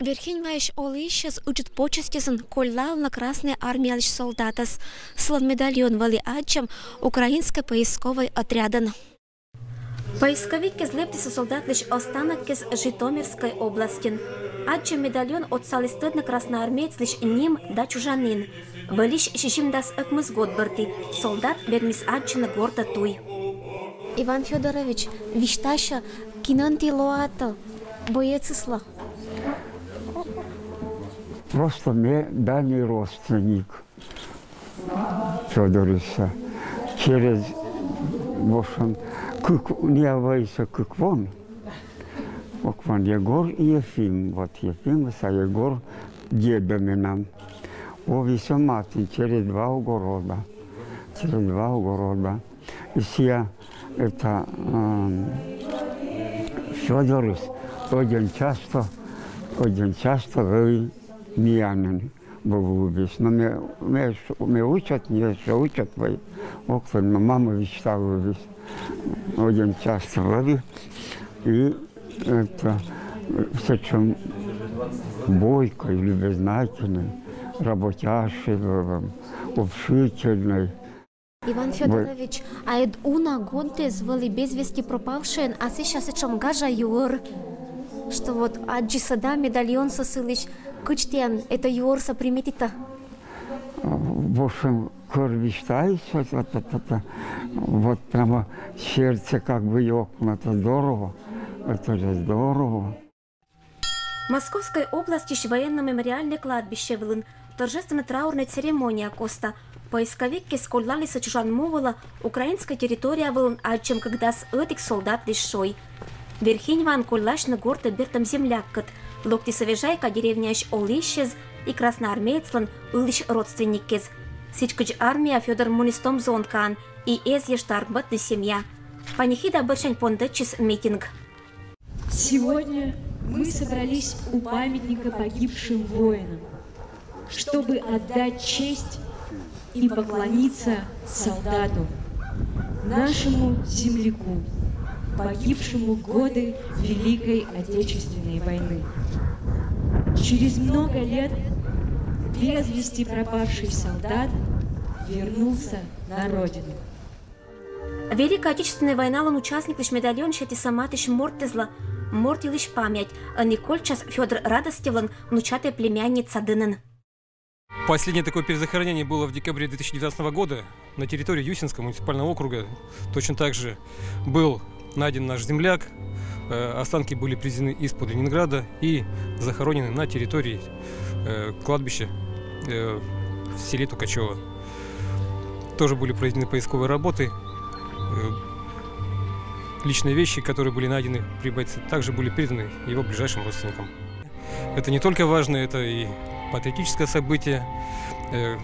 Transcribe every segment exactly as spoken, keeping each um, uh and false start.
Верхинь Ваысь олысьсэ ыджыд почестезэн колляло Красной Армиялысь солдатъёс. Сылэн медальон вӧлі адӟем украинской поисковой отрядын. Поисковикез лэптісэ солдатлысь останоккез Житомирской областьын. Адӟем медальон отсаліс тӧдны красноармеецлысь ним да чужанін. Выльысь сизимдас ӧкмыс год бӧрти солдат вермис адӟыны гортэ туй. Иван Фёдорович, висьтасьы, кинэн ті лоаты боецъёслы? Просто ме дальний родственник Фёдорыса. Через, в общем, кык, не авайса кык вон. Кык вон Егор и Ефим. Вот Ефим, а Егор дедо менам. О, висё матын через два огорода. Через два огорода. И сія, это, ам, Фёдорыс очень часто, очень часто вӧлі миянын бывал весь. Но ме, ме, ме учат, ме ещё учат вӧлі. Около, но мама висьтала весь. Очень часто вӧлі. И это, сэтшем бойкой, любознательной, работящей, э, общительной. Иван Фёдорович, а ӧд уна годдэс вӧлі без вести пропавшийын, а сэсся сэтшем гажа юӧр, что вот аддзисӧ да медальонсӧ сылысь. Кыдз тіян это юӧрсӧ приметитӧ? В общем, кор висьтаысь, вот, вот, вот, вот, вот прямо сердце как бы ёкнуло. Это здорово, это же здорово. Московской областьысь военно-мемориальной кладбище вылын торжественно-траурной церемония коста. Поисковикез коллялісӧ чужан му вылӧ украинской территория вылын адӟем кыкдас ӧтик солдатлысь шой. Верхинь Ваын коллялісны гортэ бертӧм земляккӧд. Локтісӧ Вежайка деревняысь олысьсэз и красноармеецлэн ылысь родственниккез. Сідз кыдз армияӧ Фёдор муніс том зонкаын и эз ещё арбӧтны семья. Панихида бӧрсянь пондэтчис митинг. Сегодня мы собрались у памятника погибшим воинам, чтобы отдать честь и поклониться солдату, нашему земляку, погибшему в годы Великой Отечественной войны. Через много лет без вести пропавший солдат вернулся на родину. Великой Отечественной войналэн участниклысь медальон сетісэ матысь мортэзлы, морт йылысь память. Ӧні кольччас Фёдор Радостевлэн внучатай племянница дынын. Последнее такое перезахоронение было в декабре две тысячи двенадцатого года на территории Юсинского муниципального округа. Точно так же был найден наш земляк. Э, останки были привезены из-под Ленинграда и захоронены на территории, э, кладбища, э, в селе Тукачёво. Тоже были проведены поисковые работы. Э, личные вещи, которые были найдены при бойце, также были переданы его ближайшим родственникам. Это не только важно, это и патриотическое событие. Э,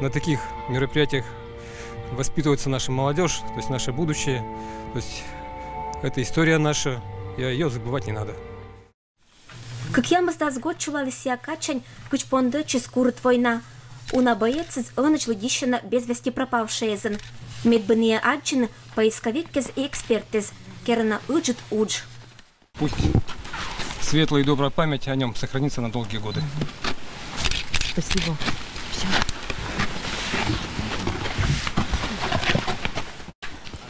на таких мероприятиях воспитывается наша молодёжь, то есть наше будущее. То есть это история наша, и её забывать не надо. Кыкъямысдас год сюлаліс сія кадсянь, кыдз пондэтчис курыт война. Уна боецъёс ӧнӧдз лыддьысьӧны без вести пропавшийезэн. Мед бы найӧс аддзыны, поисковиккез и эксперттэз керӧны ыджыд удж. Пусть светлая и добрая память о нём сохранится на долгие годы. Спасибо.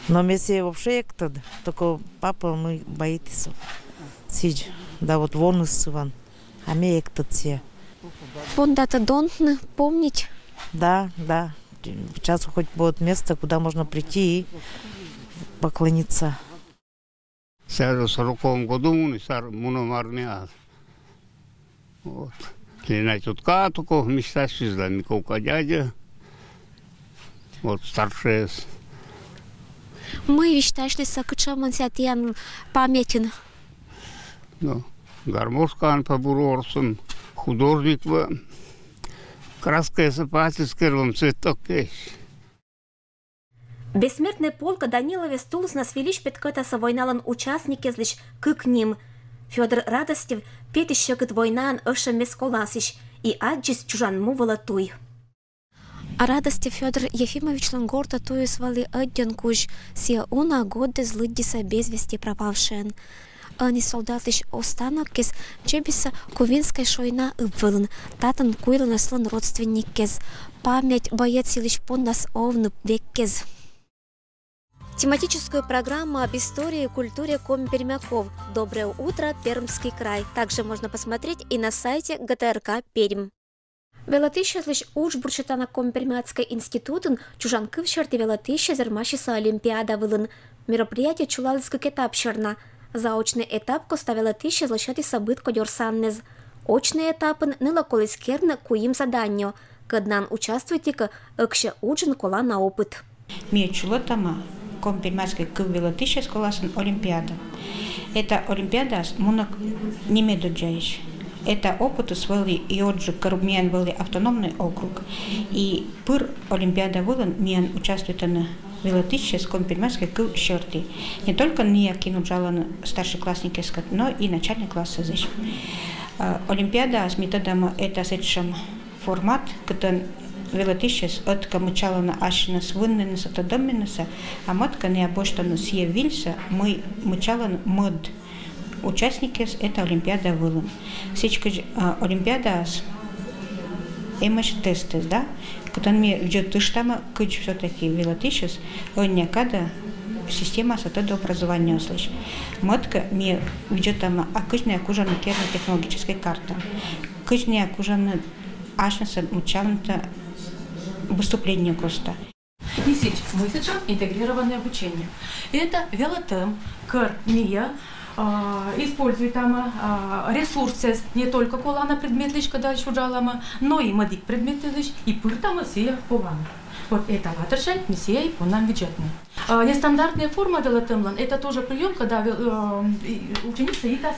Но ме сійе вообще эктӧд, только папа мый боецыс. Сідз, да вот вонысь сы вӧлі, а ме эктӧд сійе. Пондатӧ донтны, помнить. Да, да. Сейчас хоть будет место, куда можно прийти и поклониться. Сія сороковом году муніс ар-, мунӧм армияас. Вот. Тэнад тётка только вместе с, да, Миковка дядя. Вот, старшийыс. Мый висьтасьліс, кытшемын сія тіян памятьын? Ну, гармошкаӧн побур ворсӧм, художник вӧлі, краскаясӧ пасьтас керӧм, цветокъяс. Бессмертной полкын Даниловъяс тулыснас вильысь петкӧдасӧ войналэн участникъяслысь кык ним. Фёдор Радостев петіс сьӧкыд войнаын ӧшӧммес коласьысь и аддзис чужан му вылэ туй. Радостев Фёдор Ефимовичлэн гортэ туйыс вӧлі ӧдйӧн кузь, сія уна годдэс лыддисэ без вести пропавшийын. Ӧні солдатлысь останоккез чебисӧ Кувинскӧй шойна ыб вылын. Татын куйлӧны сылӧн родственниккез. Память боец йылысь поннас овны веккез. Тематическую программу об истории и культуре коми-пермяков «Доброе утро, Пермский край» также можно посмотреть и на сайте Г Т Р К «Пермь». Велӧтысьӧслысь удж бурсьӧдтана Коми-Пермяцкӧй институтын чужан кыв серти велӧтысьӧс вермасисны олимпиада вылын. Мероприятие чулаліс кык этап сьӧрна. Заочнӧй этап коста велӧтысьӧс лӧсьӧдісны быд кодь ворсаннэс. Очнӧй этапын нылӧ коліс керны куим заданиеӧ, кӧд найӧ участвуйтісны кӧ, эксьӧ уджын колана опыт. Ми чулӧдтам Коми-Пермяцкӧй кыв велӧтысьӧс коласын олимпиада. Эта олимпиадаыс мунӧ кӧ нимӧдӧдзаысь. Эта опытыс вӧлі и отджык, кор миян вӧлі автономнӧй округ. И пыр олимпиада вылын миян участвуйтӧны велӧтысьӧс Коми-Пермяцкӧй кыв серти. Не только ная, кин уджалӧны старшеклассникъяскӧд, но и начальнӧй классъясысь. Э, олимпиадаыс, ми тӧдам, эта сэтшӧм формат, кытӧн велӧтысьӧс ӧтка мыччалӧны асьныс выннынысӧ, тӧдӧмнысӧ, а мӧд-кӧ, ная босьтӧны сійӧ вильсӧ, мый мыччалӧны мӧд участникъяс эта олимпиада вылын. Сідзкӧ, а, олимпиадаыс эмӧсь тестыс, да? Кытӧн ми видзӧдыштам, кыдз всё-таки велӧтысьӧс ӧнія кадӧ системаса тӧдӧ образованиеыслысь. Мӧд-кӧ, ми видзӧдтам, а кыдз ная кужӧны керны технологическӧй карта. Кыдз ная кужӧны асьнысӧ мыччавны выступление коста. И сідз, мый сэтшӧм интегрированное обучение. Это велӧтӧм, кӧр ми, а, используйтам, а, ресурсъяс не только колана предметлысь, кодӧс уджалам, но и мӧдик предметлысь, и пыртам сійӧс колана. Вот эталатӧрсянь ми сійӧс и понам видзӧдны. А, нестандартная форма велӧтӧмлӧн — это тоже приём, когда вел-, э, и ученица йитас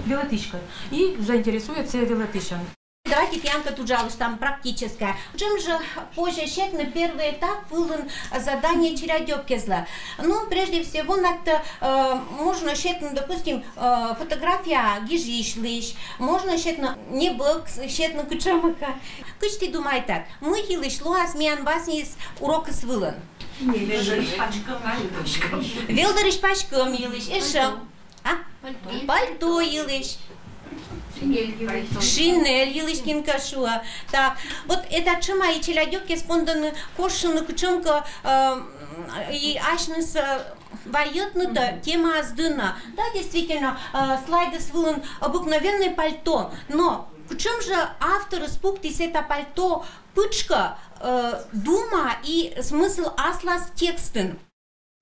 велӧтыськӧд и заинтересует сійӧс велӧтысьӧн. Давайте тіянкӧд уджалыштам практическӧ. Чем же позже сетны первый этап вылын задание челядьёккезлы? Ну, прежде всего, надо, э, можно сетны, допустим, э, фотография гижысьлысь, можно сетны небӧг, сетны кутшӧмкӧ. Кыдз ті думайтад, мый йылысь лоас миян васньыс урокыс вылын? Велдӧрысь паськӧм йылысь. Эшшӧ? А? Пальто йылысь. Шинель йылысь. Шинель йылысь, кин кӧ шуӧ. Так, вот эта тшӧма и челядьёккез пондӧны кошкыны кутшӧмкӧ, э, и асьныс, э, вайӧдны да темаӧс дінӧ. Да, действительно, э, слайдыс вылын обыкновенное пальто, но кутшӧм жӧ авторыс пуктіс эта пальто пытшкӧ, э, дума и смысл аслас текстын.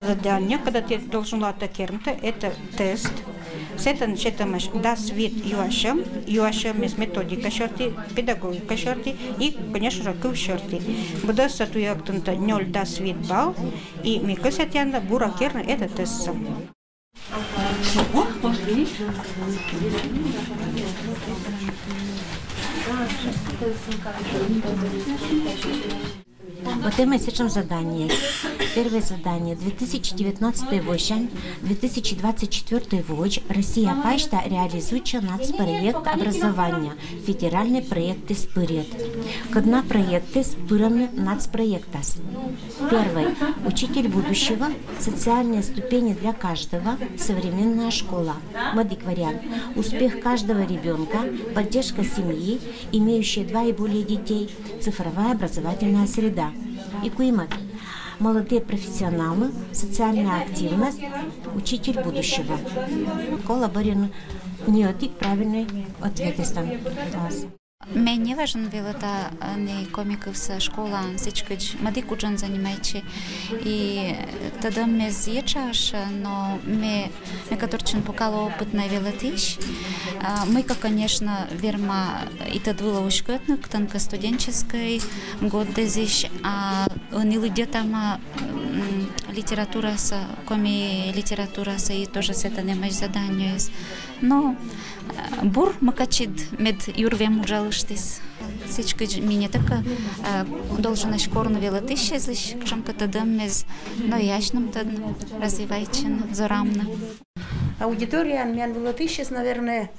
Задание, когда ты должен лоа кернытӧ, это тест. Сэтӧн сетӧмаӧсь дас вит юасьӧм, юасьӧмыс методика серти, педагогика серти и, конечно же, кыв серти. Быдӧнсӧ туйӧктынтӧ нёль-дас вит балл, и ми кӧсъям тіянлы бура керны это тестсӧ. Вот и ми сетчӧм задание. Первое задание. Две тысячи девятнадцатӧй воӧдзсянь две тысячи двадцать четвёртӧй воӧдз Россия пасьта реализуйтчӧ нацпроект образования, федеральнӧй проектыс пырйӧд. Кӧ на проектыс пырӧны нацпроектас. Первый. Учитель будущего. Социальные ступени для каждого. Современная школа. Мӧдик вариант. Успех каждого ребёнка. Поддержка семьи, имеющей два и более детей. Цифровая образовательная среда. И куимӧд. Молодые профессионалы, социальная активность, учитель будущего. Колӧ бӧрйыны ни ӧтик правильнӧй ответыс. Ме не важӧн велӧда, э, ни коми кывсӧ школаын, сідзкӧ мӧдик уджӧн занимайтчи. И тӧдӧммес етшаӧсь, но ме, ме кӧть орччӧн пока лоӧ опытнӧй велӧдысь. А, мыйкӧ, конечно, верма и тӧд вылӧ уськӧдны, кытӧнкӧ студенческӧй годдэзысь, а ӧні лыддьӧдтама, м, литературасӧ, коми литературасӧ, и тоже сэтӧн эмӧсь заданиеыс. Но, э, бур, мыйкӧ ӧтчыд мед юр вем уджалыштіс. Сідзкӧ ми не только, э, долженӧсь корны велӧдысьӧслысь кутшӧмкӧ тӧдӧммес, но и асьным тӧдны, развивайтчыны, зорамны. Аудиторияын миян велӧдысьӧс, наверное,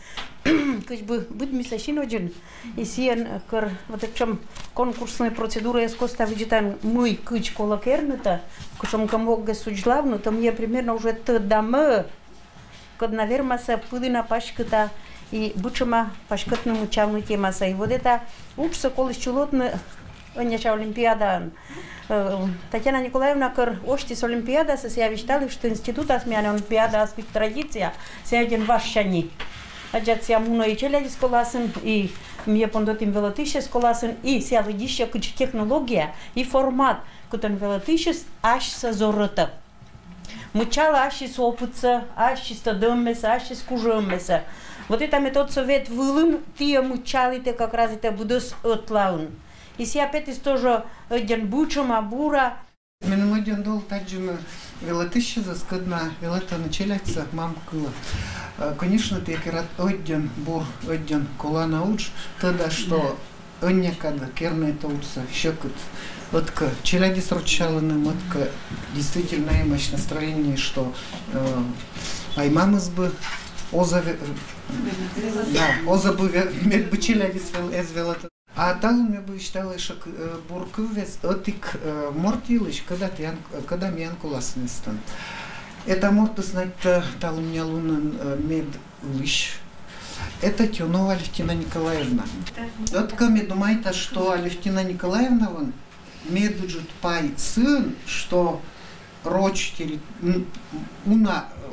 кыдз бы быдмисӧ син водзын. И сійӧн, кор вот этшӧм конкурснӧй процедураыс коста видзӧдтан, мый кыдз колӧ кернытӧ, кутшӧмкӧ могыс судзлавны, то ми примерно уже тӧдам, Кодна вермаса пыдына паськыта и быдшема паськытны мыччавны темаса. И вот эта уджсӧ коліс чулотны ӧнія олимпиадаын. Э, Татьяна Николаевна кор осьтіс олимпиадасӧ, сія висьталіс, что институтас миян олимпиадаыс пыд традиция, сія ӧдйӧ важся ни. Аддзад, сія мунӧ и челядьыс коласын, и ми пондӧтім велӧтысьӧс коласын, и сія лыддьыссьӧ, кыдз технология и формат, кытӧн велӧтысьыс асьсӧ зорӧтӧ. Мыччалӧ ассьыс опытсӧ, ассьыс тӧдӧммесӧ, ассьыс кужӧммесӧ. Вот эта методсӧ вед вылын тіӧ мыччалӧ как раз и тайӧ быдӧс ӧтлаын. И сія петіс тоже ӧдйӧ быдшӧма, бура. Меным ӧдйӧ долыд аддзыны велӧтысьӧс, кодъяс велӧдӧны челядьсӧ мам кылӧ. Э, конечно, тайӧ керӧ ӧдйӧ бур, ӧдйӧ колана удж, тӧда, что ӧнія кадӧ керны эта уджсӧ сьӧкыд. Ӧтка челядьыс рочсалӧны, ӧтка действительно эмӧсь настроение, что, э, ай мамыс бы оз ве-, да, оз бы ве-, мед бы челядьыс вел-, эз велӧдӧ. А талун ме бы висьтала ещӧ, э, бур кывъяс ӧтик, э, морт йылысь, кодъяс тіян, кодъяс миян коласын эстӧн. Эта мортыс, значит, э, талунъя лунын, э, мед ылысь. Это Тиунова Алевтина Николаевна. Ӧтка ме думайта, что Алевтина Николаевналӧн медыджыд пай сыын, что роч терри-, м, уна, э,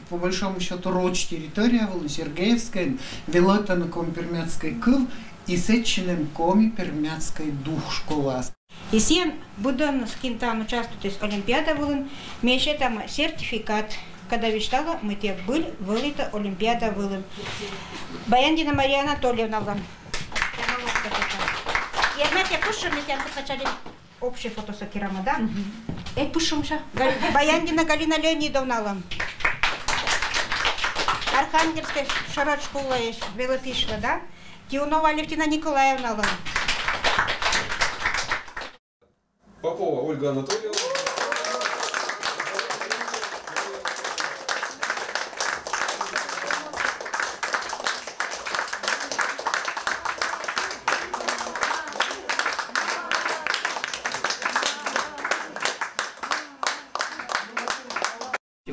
по большому счёту, роч территория вылын, Сергеевскӧйын, велӧдӧны коми-пермяцкӧй кыв и сэтчӧ нин коми-пермяцкӧй дух школаас. И сійӧн быдӧныс, кин тані участвуйтіс олимпиада вылын, ми сетам сертификат, кодъяс висьталӧ, мый ті вӧлі-, вӧліті олимпиада вылын. Баяндина Мария Анатольевналӧн. И ӧні ті пышам, ми тіян кутшӧмкӧ общее фото сокирама, да? Мгм. Эй, пышам ещӧ. Гали-, Баяндина Галина Леонидовналӧн. Архангельскӧй шӧрӧд школаысь велӧдысьлы, да? Тиунова Алевтина Николаевналӧн. Попова Ольга Анатольевна.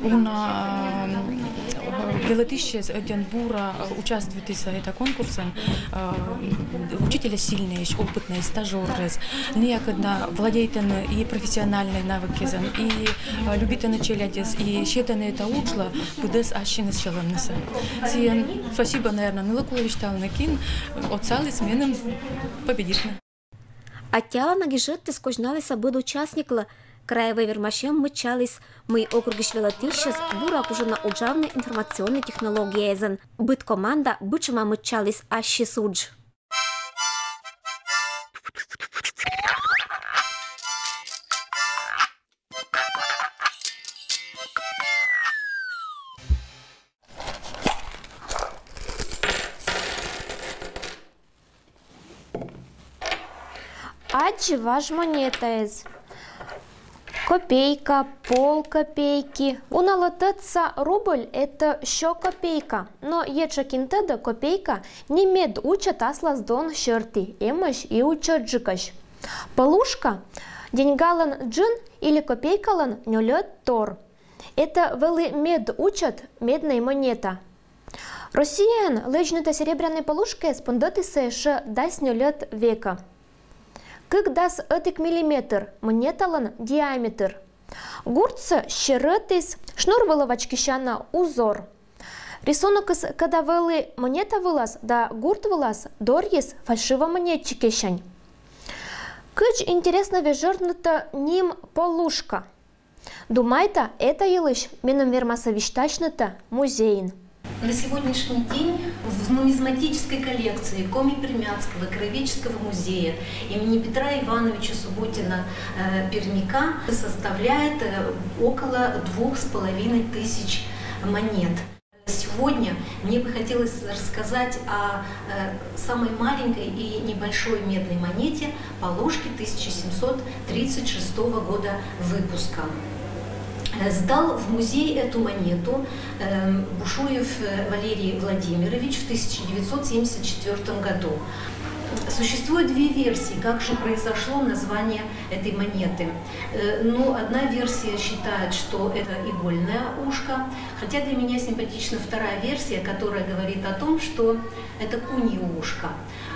Уна, э, велӧдысьӧс ӧдйӧ бура, э, участвуйтіс эта конкурсын, э, учителяс сильнӧйӧсь, опытнӧйӧсь, стажёръяс. Ная кодъяс владейтӧны и профессиональнӧй навыкъясӧн, и, э, любитӧны челядьӧс, и сетӧны эта уджлы быдӧс ассьыныс сьӧлӧмнысӧ. Сійӧн спасибо, наверно, нылы колӧ висьтавны, кин, э, отсаліс меным победитны. Аттьӧалана гижӧдтыс козьналісӧ быд участниклы. Краевӧй вермасьӧм мыччаліс, мый округысь велӧдысьӧс бура кужӧны уджавны информационнӧй технологияясӧн. Быд команда быдшӧма мыччаліс ассьыс удж. Аддзи важ монетаэз. Копейка, полкопейки. Уналы тӧдса, рубль — это сё копейка. Но ещӧ кин тӧдӧ, копейка не медучӧт аслас дон серти, эмӧсь и утчӧсджыкӧсь. Полушка — деньгалӧн джын или копейкалӧн нёльӧд тор. Это вӧлі медучӧт, меднӧй монета. Россияын лэдзныта серебрянӧй полушкаэз пондӧтісны ещӧ дас нёльӧд векӧ. Кык дас ӧтик миллиметр — монеталӧн диаметр. Гуртсӧ серӧтіс, шнур вылӧ вачкисяна узор. Рисунокыс кӧда вӧлі монета вылас да гурт вылас дорйис фальшивомонетчикъясӧн. Кыдз интереснӧ вежӧртныта ним полушка. Думайта, эта йылысь меным вермасны висьтасьны музейын. На сегодняшний день в нумизматической коллекции Коми-Пермяцкого краеведческого музея имени Петра Ивановича Субботина, э, Пермяка составляет, э, около двух с половиной тысяч монет. Сегодня мне бы хотелось рассказать о, э, самой маленькой и небольшой медной монете, полушке тысяча семьсот тридцать шестого года выпуска. Э, сдал в музей эту монету, эм, Бушуев, э, Валерий Владимирович в тысяча девятьсот семьдесят четвёртом году. Существует две версии, как же произошло название этой монеты. Э, Ну, одна версия считает, что это игольное ушко, хотя для меня симпатична вторая версия, которая говорит о том, что это кунье ушко.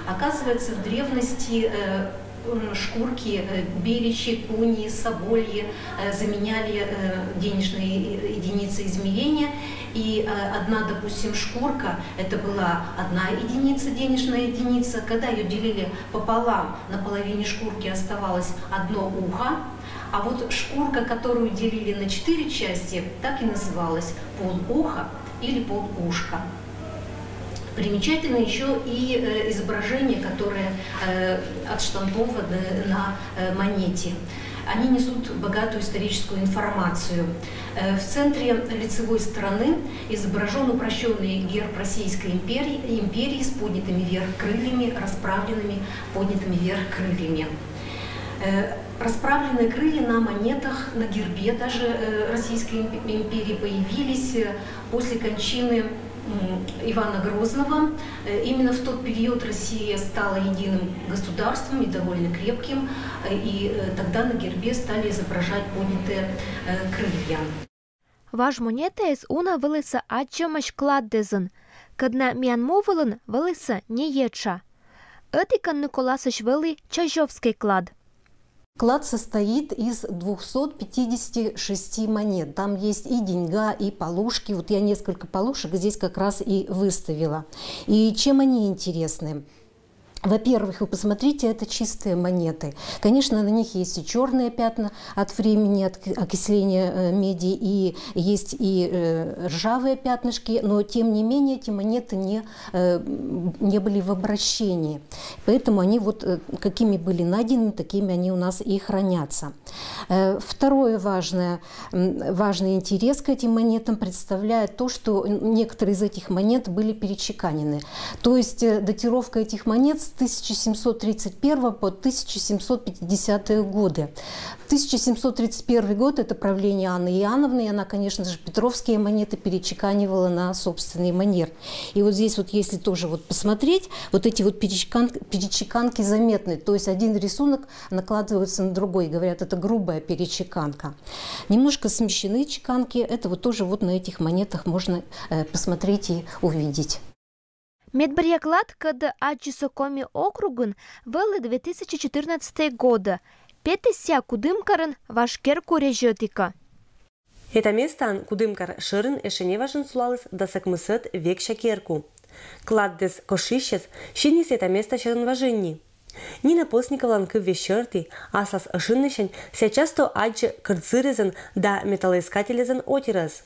Оказывается, в древности э, м, шкурки э, беличьи, куньи, собольи э, заменяли э, денежные единицы измерения. И э, одна, допустим, шкурка, это была одна единица, денежная единица. Когда ее делили пополам, на половине шкурки оставалось одно ухо. А вот шкурка, которую делили на четыре части, так и называлась: полуха или полушка. Примечательно еще и э, изображения, которые э, отштампованы на э, монете. Они несут богатую историческую информацию. Э, В центре лицевой стороны изображен упрощенный герб Российской империи, империи с поднятыми вверх крыльями, расправленными поднятыми вверх крыльями. Э, Расправленные крылья на монетах, на гербе даже э, Российской имп- империи появились э, после кончины м, Ивана Грозного. Э, Именно в тот период Россия стала единым государством и довольно крепким, э, и э, тогда на гербе стали изображать поднятые э, крылья. Важ монетаэз уна вӧлісӧ аддзӧмаӧсь кладдӧзын, кӧдна миян му вылын вӧлісӧ не етша. Ӧтикӧн ныколасысь вӧлі чозёвскӧй клад. Клад состоит из двухсот пятидесяти шести монет. Там есть и деньга, и полушки. Вот я несколько полушек здесь как раз и выставила. И чем они интересны? Во-первых, вы посмотрите, это чистые монеты. Конечно, на них есть и черные пятна от времени, от окисления э, меди, и есть и э, ржавые пятнышки, но тем не менее эти монеты не, э, не были в обращении. Поэтому они вот э, какими были найдены, такими они у нас и хранятся. Э, Второе важное, м, важный интерес к этим монетам представляет то, что некоторые из этих монет были перечеканены. То есть э, датировка этих монет с тысяча семьсот тридцать первого по тысяча семьсот пятидесятые годы. В тысяча семьсот тридцать первый год — это правление Анны Иоанновны, и она, конечно же, петровские монеты перечеканивала на собственный манер. И вот здесь вот, если тоже вот посмотреть, вот эти вот перечекан- перечеканки заметны, то есть один рисунок накладывается на другой, говорят, это грубая перечеканка. Немножко смещены чеканки, это вот тоже вот на этих монетах можно э, посмотреть и увидеть. Медбӧръя клад, кӧдӧ аддзисӧ Коми округын, вӧлі две тысячи четырнадцатӧй годӧ. Петіс сійӧ Кудымкарын важ керку резьӧтікӧ. Эта местаын Кудымкар шӧрын эшӧ неважӧн сулаліс дас ӧкмысӧд векся керку. Кладдіс кошисьӧс синис эта места сьӧрын важӧн ни. Нина Постниковалӧн кывйӧ серти, аслас ӧшиньысянь сійӧ часто аддзӧ кӧрт зырйӧзӧн да металлоискательӧзӧн отирӧс.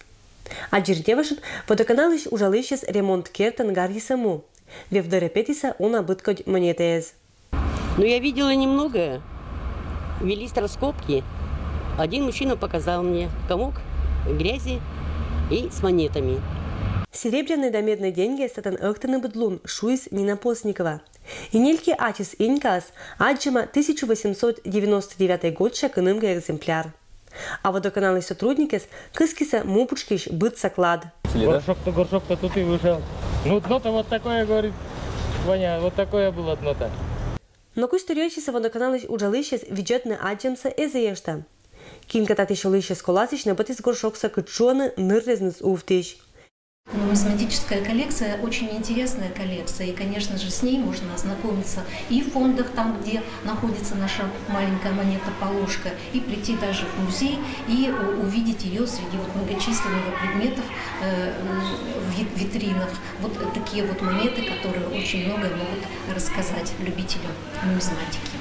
Аддзирдьӧвӧшын водоканалысь уджалысьӧс ремонт кертӧн гарйисӧ му. Вевдорӧ петісӧ уна быдкодь монетаэз. Но я видела немного. Велись раскопки. Один мужчина показал мне комок грязи и с монетами. Серебряные да медные деньги сэтӧн ӧктӧны быд лун, шуис Нина Постникова. И нелькиӧ ачыс инькаыс аддзӧма тысяча восемьсот девяносто девятӧй годся кынымгӧ экземпляр. А водоканалысь сотрудникъяс кыскисӧ му пытшкысь быдса клад. Горшок-то, горшок-то тут и вышел. Ну, дно-то вот такое, говорит Ваня, вот такое было дно-то. Но кыдз торъясисӧ водоканалысь уджалысьяс, видзӧдны аддзӧмсӧ эз и эшта. Кинкӧ татысь олысьяс коласьысь нӧбӧдіс горшоксӧ, кыдз шуӧны, ныр-резныс увтысь. Нумизматическая коллекция — очень интересная коллекция, и, конечно же, с ней можно ознакомиться и в фондах, там, где находится наша маленькая монета-полушка, и прийти даже в музей и увидеть ее среди вот многочисленного предметов э, в витринах. Вот такие вот монеты, которые очень многое могут рассказать любителю нумизматики.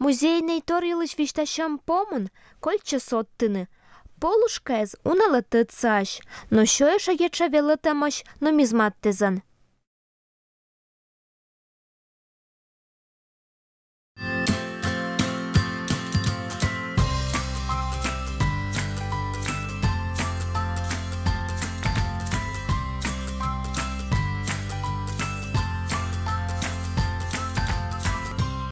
Музейнӧй тор йылысь висьтасьӧм помын кольччӧ содтыны: полушкаэз уналӧ тӧдсаӧсь, но сёйӧ шӧйӧдча велӧтӧмӧсь нумизматтӧзӧн.